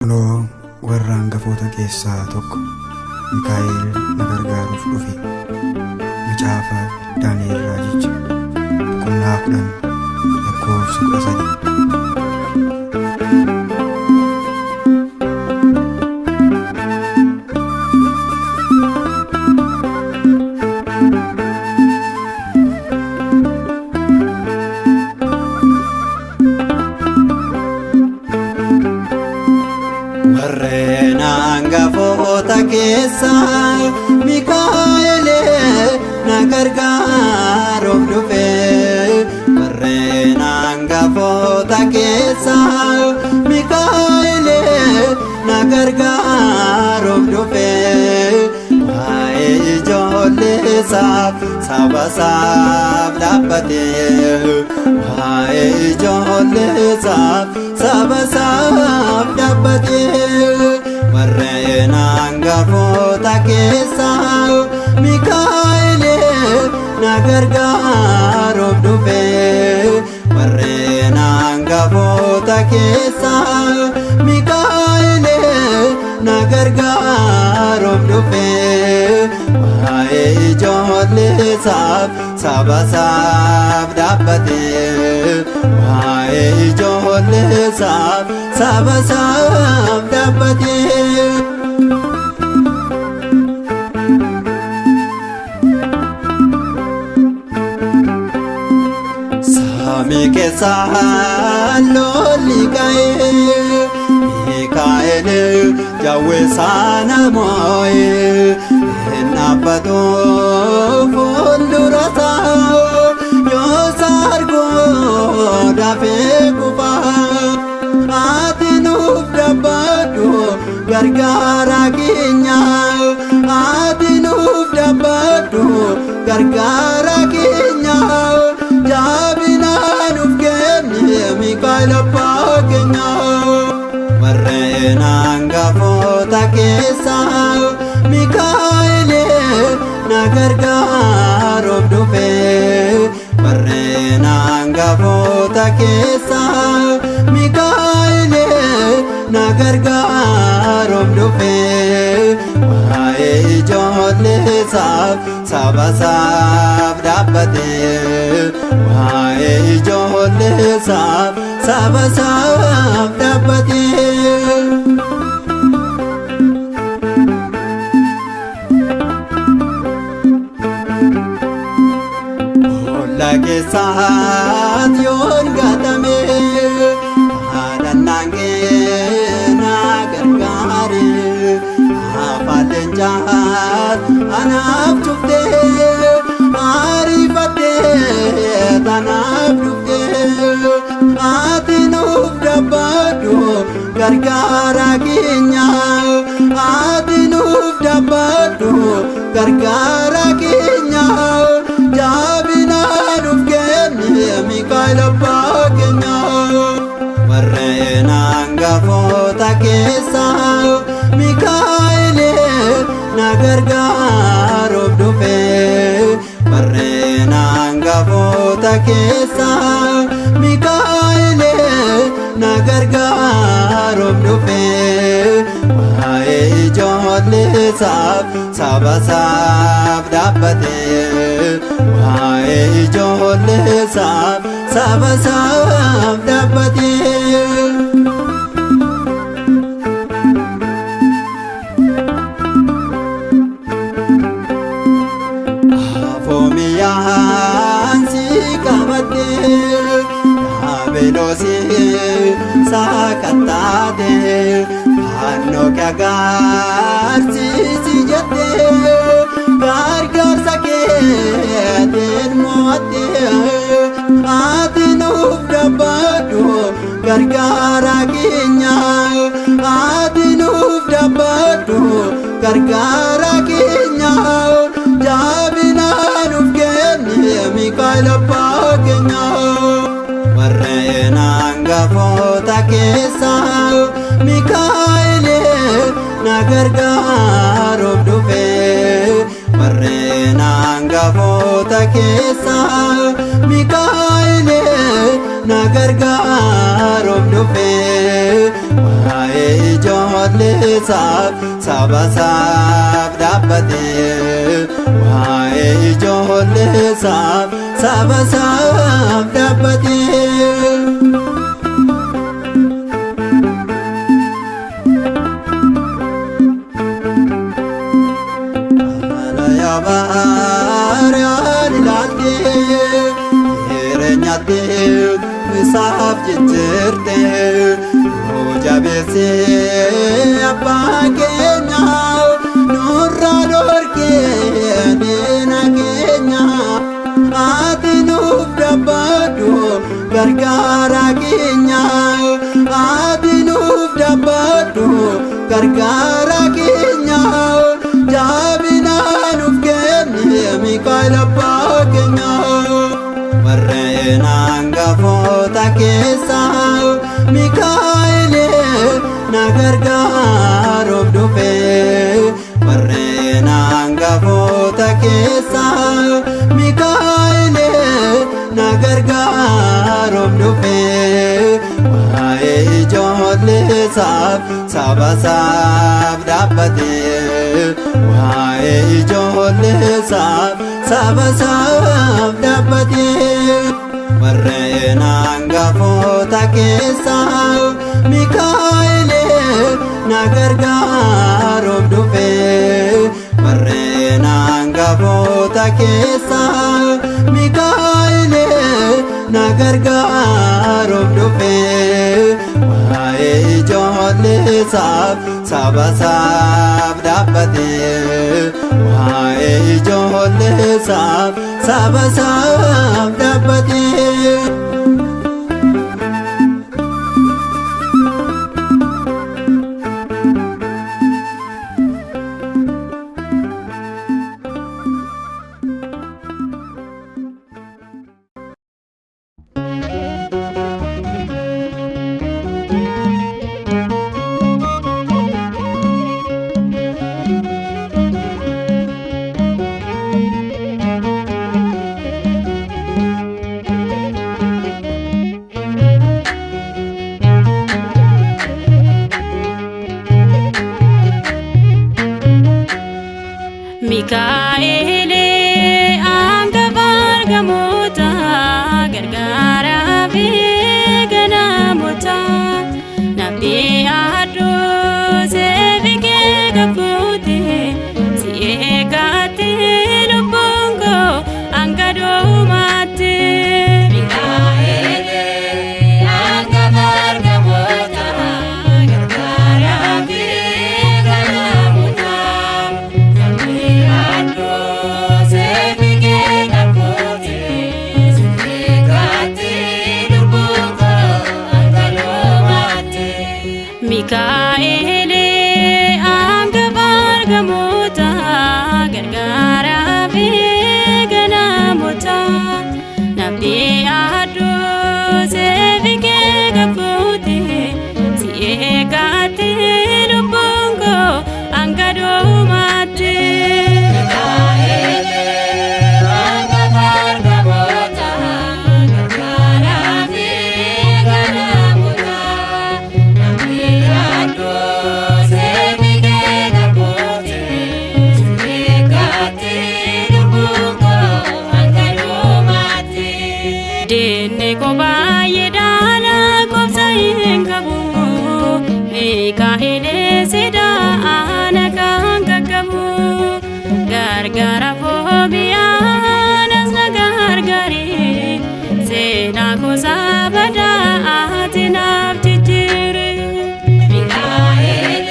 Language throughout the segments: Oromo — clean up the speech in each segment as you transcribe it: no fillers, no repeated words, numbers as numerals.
Kunoo warra hangafoota keessaa tokko Mikaa'el na gargaaruuf dhufe. Macaafa Daani'el Raajicha boqonnaa 10 lakkoofsa 13. Warreen hangafoota keessaa Mikaa'el na gargaaruuf dhufe. Warreen hangafoota keessaa Mikaa'el na gargaaruuf dhufe. Waa'ee ijoollee isaaf saba isaaf dhaabbate. Waa'ee ijoollee isaaf saba isaaf dhaabbate. Warreen hangafoota keessaa Mikaa'el na gargaaruuf dhufe. Warreen hangafoota keessaa Mikaa'el na gargaaruuf dhufe. Waa'ee ijoollee isaaf saba isaaf dhaabbate. Waa'ee ijoollee isaaf saba isaaf dhaabbate. Samii keessaa lolli ka'ee, Mikaa'el jawwee sana moo'ee, hin dhaabbatu fuuldura isaa, yoo sargu dafee kufaa. Ati nuuf dhaabbadhu gargaara keenya, ati nuuf dhaabbadhu gargaara keenya, jaabina nuuf kenni Mikaa'el abbaa keenya. Warreen hangafoota keessaa Mikaa'el na gargaaruuf dhufe. Warreen hangafoota keessaa Mikaa'el na gargaaruuf dhufe. Waa'ee ijoollee isaaf saba isaaf dhaabbate. Waa'ee ijoollee isaaf saba isaaf dhaabbate. Boolla keessaatti yoon gatame, haadhannaan kee na gargaare. Afaan leencaas anaaf cuftee, ariifattee tanaaf dhuftee. Ati nuuf dhaabbadhu gargaara keenya, ati nuuf dhaabbadhu gargaara keenya, jaabina nuuf kenni Mikaa'el abbaa keenya. Warreen hangafoota keessaa Mikaa'el na gargaaruuf dhufe. Warreen hangafoota keessaa Mikaa'el na gargaaruuf dhufe. Waa'ee ijoollee isaaf saba isaaf dhaabbate. Waa'ee ijoollee isaaf saba isaaf dhaabbate. Afoomiyaan si qabadde, Daabiloosii sakattaate, fannoo kee agarsiisi jette, gargaarsa keetiin mo'atte. Ati nuuf dhaabbadhu gargaara keenya, ati nuuf dhaabbadhu gargaara keenya, jaabina nuuf kenni Mikaa'el abbaa keenya. Warreen hangafoota keessaa Mikaa'el na gargaaruuf dhufe. Warreen hangafoota keessaa Mikaa'el na gargaaruuf dhufe. Waa'ee ijoollee ijoollee isaaf saba isaaf dhaabbatee waa'ee ijoollee isaaf saba isaaf dhaabbatee. Yabaariyaan ilaaltee jireenyaatti isaaf jijjiirtee nu jabeessee abbaa keenya nurraa dhorkee diina keenya ati nuuf dhaabadhu gargaara keenya ati nuuf dhaabadhu gargaara keenya jaabina nuuf kenni Mikaa'el abbaa keenya. Warreen hangafoota keessaa Mikaa'el na gargaaruuf dhufe. Warreen hangafoota keessaa Mikaa'el na gargaaruuf dhufe. Waa'ee ijoollee isaaf saba isaaf dhaabbatee waa'ee ijoollee isaaf saba isaaf dhaabbatee warreen hangafoota keessaa Mikaa'el na gargaaruuf dhufe warreen hangafoota keessaa Mikaa'el na gargaaruuf dhufe waa'ee ijoollee isaaf saba isaaf dhaabbatee waa'ee ijoollee isaaf saba isaaf dhaabbatee. Mikaa'el hangafa argamoota gargaaraa fi ganamoota nabbii adduu seefikee gafuute si eegatte lubbuun koo hanga dhumaatti. Mikaa'el hangafa argamoota gargaaraa fi ganamoota. Mikaa'el hangafa argamoota gargaaraa fi ganamoota nabbii adduu seefikee gafuute si eegatte lubbuun koo hanga dhumaatti. Mikaa'el hangafa argamoota gargaaraa fi ganamoota nabbii adduu seefikee gafuute si eegatte lubbuun koo hanga dhumaatti. Diinni koo baay'eedhaan lakkoofsa hin qabu. Mikaa'el sidaa kan qaqqabu. Gargaara foobiyaanas na gargaari. Seenaa kuusaa badaa ati naaf jijjiiri. Mikaa'el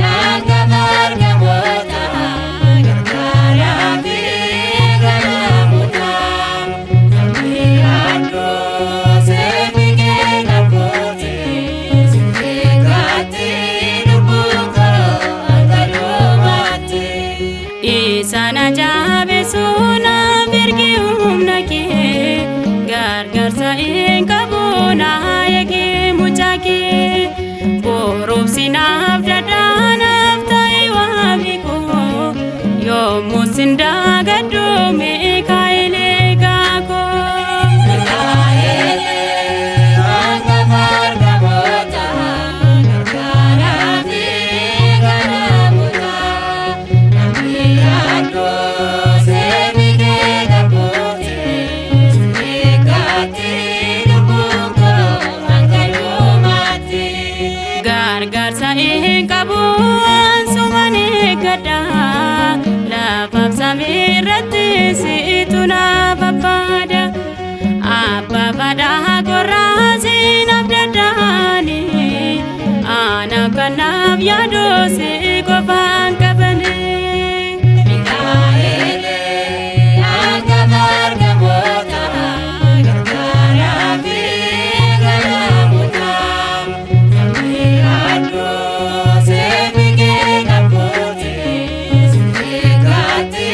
hangafa argamoota gargaaraa fi ganamoota. Namni adduu seefikee gafuute si eegatte lubbuun koo hanga dhumaatti. Isaan jabeessuu naaf ergi humna kee gargaarsa hin qabu na eegi mucaa kee boruuf naaf dadhaanaaf ta'e waami koo yommuu sin daagadhu Mikaa'el gaakoo. Mikaa'el hangafa argamoota gargaaraa fi Gargaarsa hin qabu ansumaan eeggadha. Lafaaf samii irratti situ naaf abbaadha. Abbaa fadhaa korraa siin abdadhaani. Ana kanaaf yaadu si qofaan qabani. Mikaa'elee hangafa ergamoota gargaaraa fi galamoota sabni adduu seefi kee qabbuuti sitti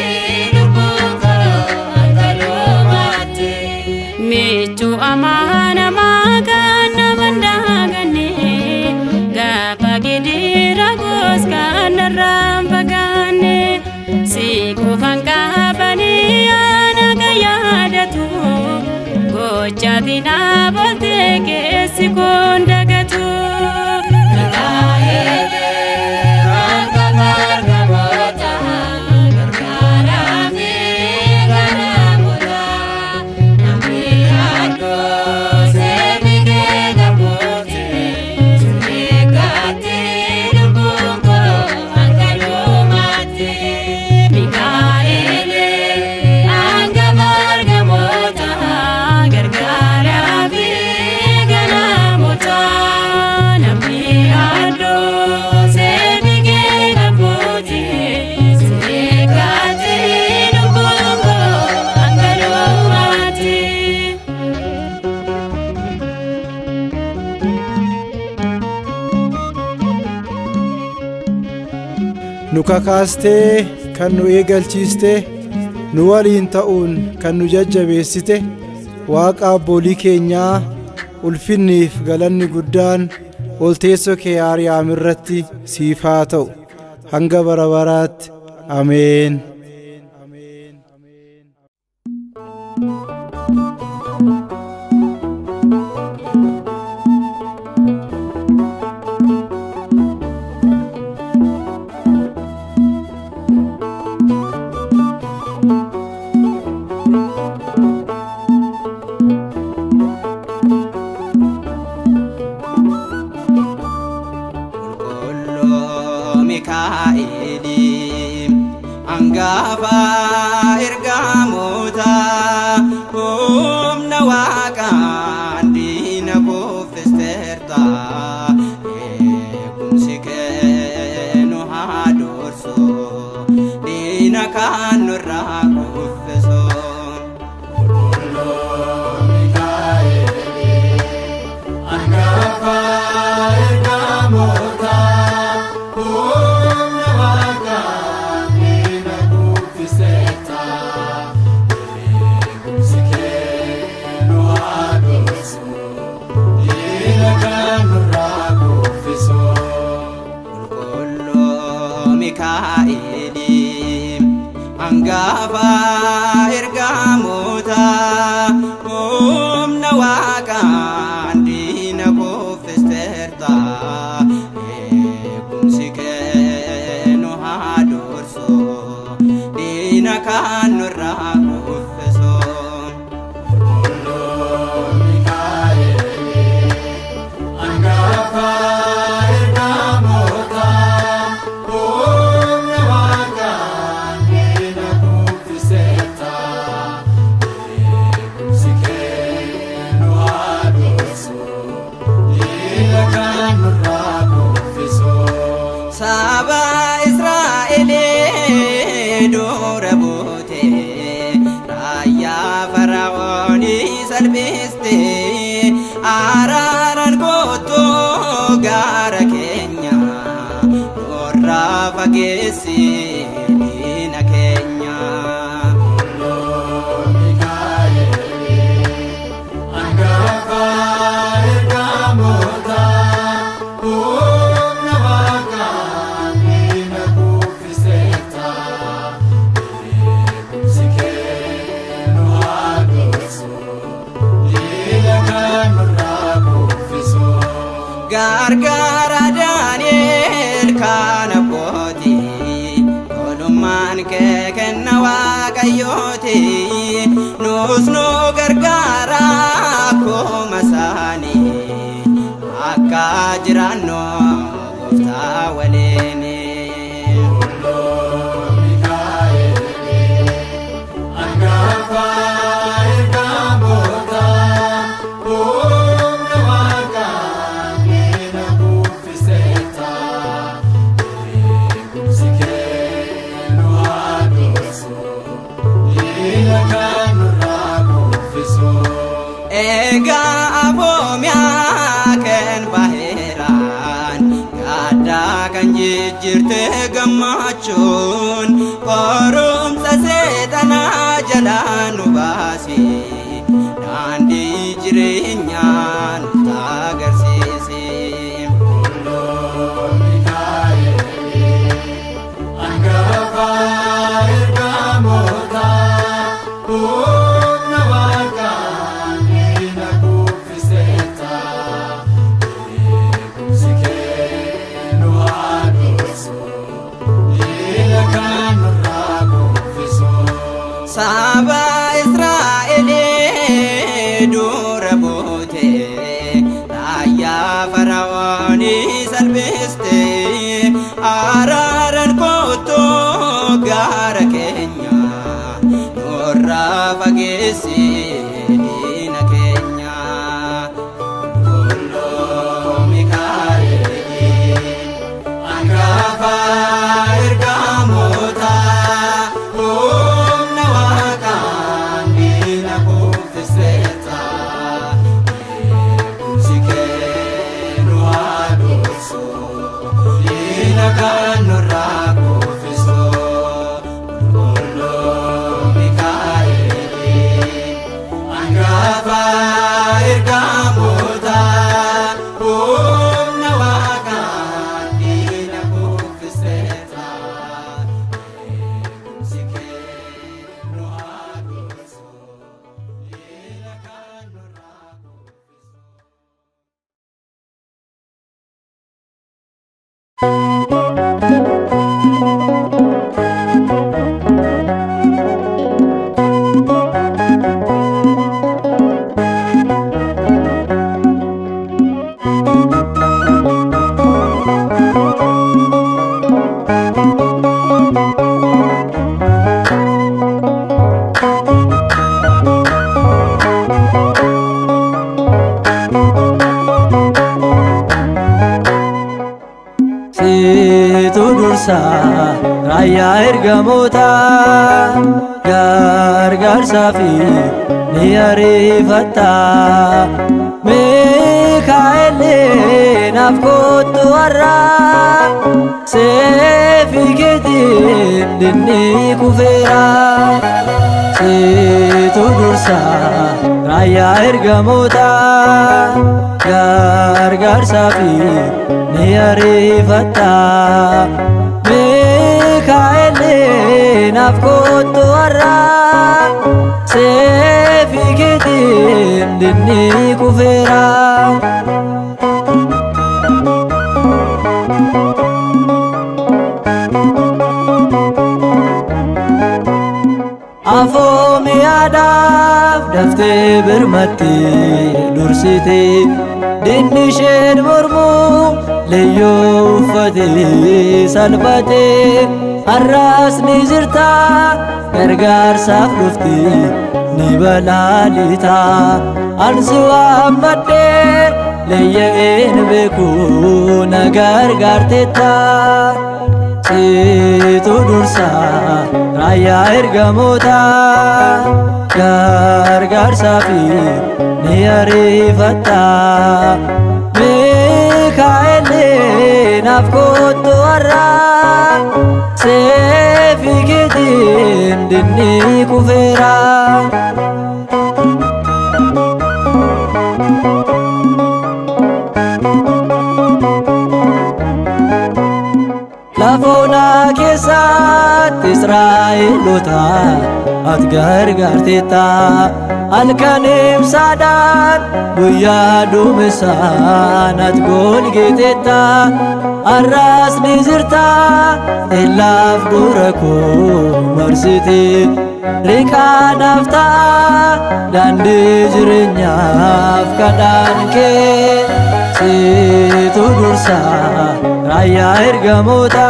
lubbuun koo hanga dhumaatti. Michuu amanamaa kan nama hin daaganne gaafa gidiraa koos kan narraa hin fagaanne si qofaan qabanii ana kan yaadatu gochaati naaf ooltee keessi kun dagatu. Mikaa'elee hangafa ergamoota gargaaraa fi galamoota namni adduu seefi kee qabbuuti sitti lubbuun koo hanga dhumaatti. Mikaa'elee hangafa ergamoota gargaaraa fi galamoota namni adduu seefi kee qabbuuti sitti lubbuun koo hanga dhumaatti. Nu kakaastee kan nu eegalchiiste, nu waliin ta'uun kan nu jajjabeessite, Waaqa abboolii keenyaa ulfinniif galanni guddaan ol teessoo kee Aariyaam irratti siif haa ta'u hanga bara baraatti. Ameen. Qulqulluu Mikaa'elii hangafa ergamoota humna waaqaan diina kuffisteerta eegumsi kee nu haa dursu diina kan nurraa kuffisu. Qulqulluu Mikaa'elii hangafa ergamoota humna waaqaan diina kuffisteerta eegumsi kee nu haa dursu diina kan nurraa kuffisu. Saba Israa'elee dura buute raayyaa Fara'oonii salphiste araaraan kottuu gaara keenya nurraa fageessi diina keenya. Gargaara Daani'el kan abbooti tolummaan kee kenna waaqayyooti nus nu gargaara akkuma isaanii akka jiraannu. gooftaa waliini. Egaa aboomiyaa kan baheeraan gaddaa kan jijjiirte gammachuun qorumsa seexanaa jalaa nu baasi daandii jireenyaa nutti agarsiisi. Saba Israa'elee dura buute raayyaa Fara'oonii salphiste araaran koottoo gaara keenya nurraa fageessi diina keenya. Qulqulluu Mikaa'el hangafa ergamootaa humna waaqaan diina kuffiseeta. Eegumsi kee nu haa dursu, diina kan nurraa kuffisu. Qulqulluu Mikaa'el hangafa ergamootaa humna waaqaan diina kuffiseeta. Eegumsi kee nu haa dursu, diina kan nurraa kuffisu. Situ dursa raayyaa ergamoota gargaarsaa fi ni ariifatta. Mikaa'el naaf kottu har'a seefi keetiin dinni kufeera. Situ dursa raayyaa ergamoota gargaarsaa fi ni ariifatta. Mikaa'el naaf kottu har'a seefi keetiin dinni kufeera. Afoomiyaadhaaf daftee birmatti dursite dinni isheen mormu leeyyoo uffate salphate har'as ni jirta gargaarsaaf dhufte ni balaalita ansi waammadhe leeyya'een beeku na gargaarteetta. Situ dursa raayyaa ergamoota gargaarsaa fi ni ariifatta. Mikaa'el naaf kottu har'a seefi keetiin dinni kufeera. Lafoonaa keessatti Israa'eloota ati gargaarteetta. Halkan ibsaadhaan guyyaa duumessaan ati golgiteetta. Har'as ni jirta ellaaf dura koo marsite. Riqaa naaf ta'a daandii jireenyaaf kadhaan kee. Situ dursa raayyaa raayyaa ergamoota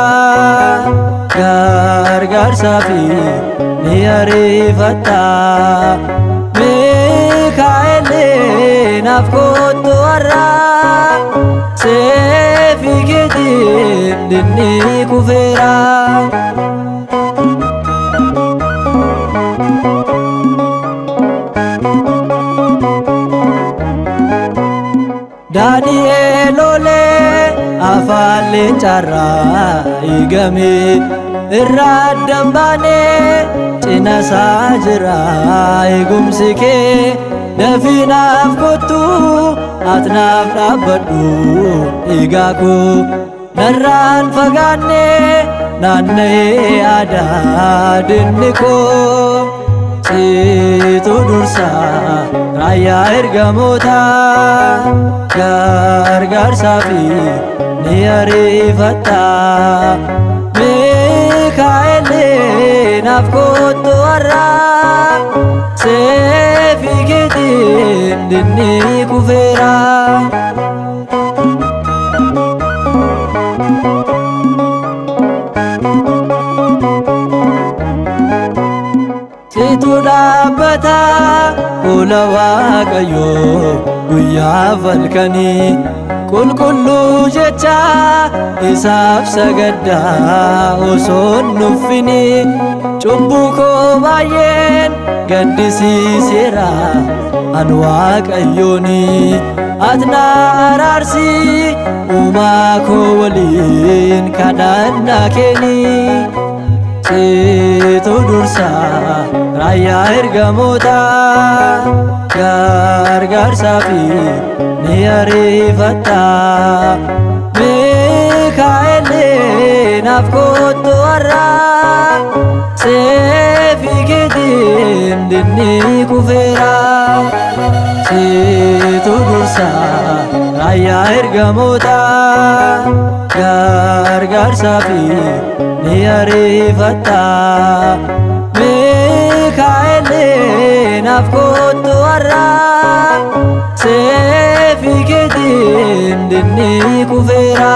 gargaarsaa fi ni ariifatta. Mikaa'el naaf kottu har'a seefii keetiin dinni kufeera. Daani'eel olee afaan leencarraa eegame irraa addan baanee cina isaa jira eegumsi kee dafii naaf kottu ati naaf dhaabbadhu eegaa koo narraan fagaanne naanna'ee aadaa dinni koo. Situ dursa raayyaa ergamoota gargaarsaa fi ni ariifatta. Mikaa'el naaf kottu har'a seefii keetiin dinni kufeera. Situ dhaabbata fuula Waaqayyoo guyyaa halkanii qulqulluu jecha isaaf sagaddaa osoo hin nuffini cubbuu koo baay'een gaddisiiseera an Waaqayyooni ati na araarsi uumaa koo waliin kadhannaa keeni. Situ dursa raayyaa ergamoota gargaarsaa fi ni ariifatta. Mikaa'el naaf kottu har'a seefii keetiin dinni kufeera. Situ dursa raayyaa ergamoota gargaarsaa fi ni ariifatta. Mikaa'el naaf kottu har'a seefii keetiin dinni kufeera.